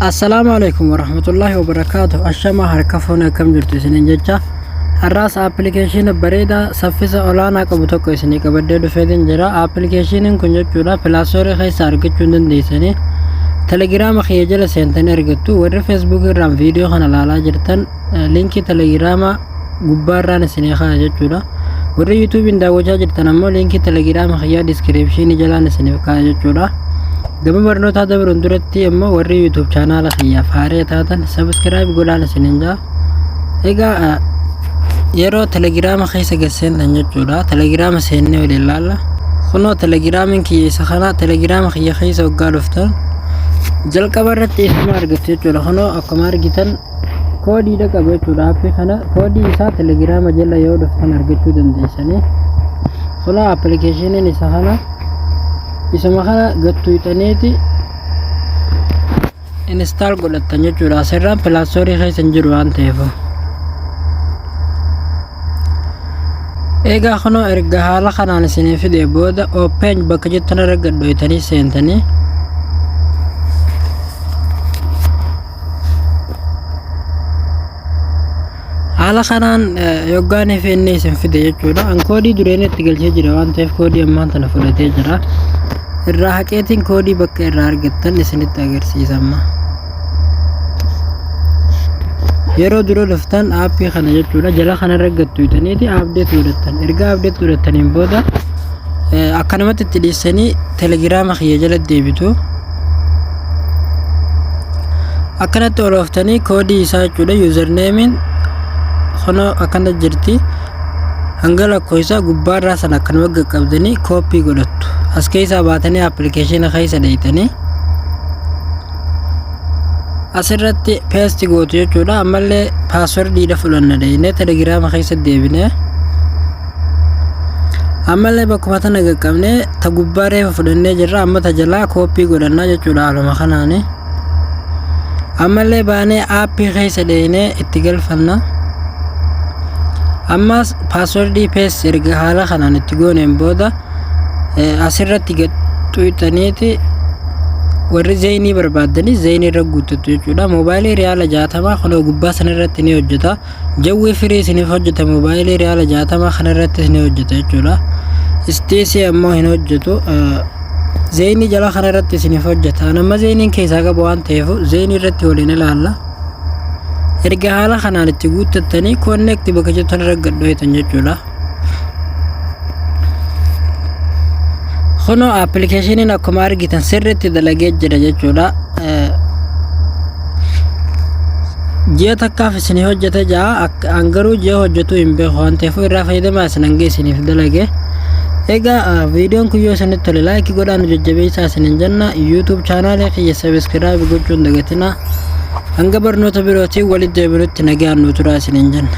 Assalaamu alaikum warahmatullaahi wabarakaatu. Ashamaa harka fuune, akkam jirtu isiniin jecha. Har'aas aappilikeeshina bareedaa saffisa olaanaa qabu tokko isinii qabadhee dhufeetiin jira. Aappilikeeshiniin kun jechuudha Play Store keessaa argachuu hin dandeessanii. Telegiraama kiyya jala seentanii argattu. Warri Feesbuukii irraan viidiyoo kana ilaalaa jirtan, liinkii telegiraama gubbaarraan isinii ka'a jechuudha. Warri yuutuubiin daawwachaa jirtan ammoo liinkii telegiraama kiyyaa diskiriipshinii jalaan isiniif ka'a jechuudha. Gama barnootaa dabruun duratti immoo warri YouTube chaanaala kiyyaaf haaree taatan subscribe godhaan isiniin jaa. Egaa yeroo telegiraama keessa gad seentan jechuudha. Telegiraama seennee waliin ilaalla. Kunoo telegiraamiin kiyya isa kana. Telegiraama kiyya keessa waggaa dhuftan jalqaba irratti isuma argattu jechuudha. Kunoo akkuma argitan koodiidha qaba jechuudha. Aappii kana koodii isaa telegiraama jala yoo dhuftan argachuu dandeessanii. Kunoo appilikeeshiniin isa kana, isuma kana gattuuxaniiti install godhattan jechuudha. Asirraan Play Store keessa hin jiru waan ta'eef. Egaa kunoo erga haala kanaan isinii fide booda open bakka jettan irra gadhooytanii seentanii, haala kanaan yoggaanii fi inni isin fide jechuudha. An koodii dureen itti galchee jira waan ta'eef koodii ammaan tana fudhatee jira. Irraa haqeetiin koodii bakka irraa argattan isinitti agarsiisa amma. Yeroo dura dhuftan aappii kana jechuudha jala kanarra gattuutaniiti update godhattan. Erga update godhattaniin booda akkanumatti itti dhiissanii telegiraama kiyya jala deebitu. Akkanatti olooftanii koodii isaa jechuudha, usernameiin kunoo akkana jirti, hanga lakkoofsa gubbaarraa sana akkanuma qaqqabdanii copy godhattu. As keessaa baatanii appilikeeshina keessa dheeytanii asirratti paste gootu jechuudha. Ammallee paaswordiidha fudhanna, dheeynee telegiraama keessa deebinee ammallee bakkuma tana qaqqabnee ta gubbaa reefa fudhannee jirra, amma ta jalaa copy godhannaa jechuudha. Haaluma kanaani ammallee baanee aappii keessa dheeynee itti galfanna. Ammas paaswordii paste erga haala kanaan itti gooneen booda asirratti gad xuyxaniiti warri Zainii barbaaddanii Zainii irra guuttattu jechuudha. Moobaayilii riyaala 60 kunoo gubbaa sana irratti ni hojjeta. Jawwii firii isiniif hojjeta, moobaayilii riyaala 60 kana irrattis ni hojjeta jechuudha. STC ammoo hin hojjetu. Zainii jala kana irratti isiniif hojjeta. An amma Zainiin keessaa qabu waan ta'eef Zainii irratti waliin ilaalla. Erga haala kanaan itti guuttattanii connect bakka jettan irra gad dhohitan jechuudha. Kunoo appilikeeshiniin akkuma argitan sirriitti dalagee jira jechuudha. Ji'a takkaaf isinii hojjete ja'a, an garuu ji'a hojjetuu hin beeku waan ta'eef irraa fayyadamaa isin hanga isiniif dalage. Egaa viidiyoon kun yoo isinitti tole like godhaa nu jajjabeessaa isiniin jenna. YouTube chaanaalee kiyya subscribe gochuun dagatinaa. Hanga barnoota birootiin walitti deebinutti nagaan nu turaa isiniin jenna.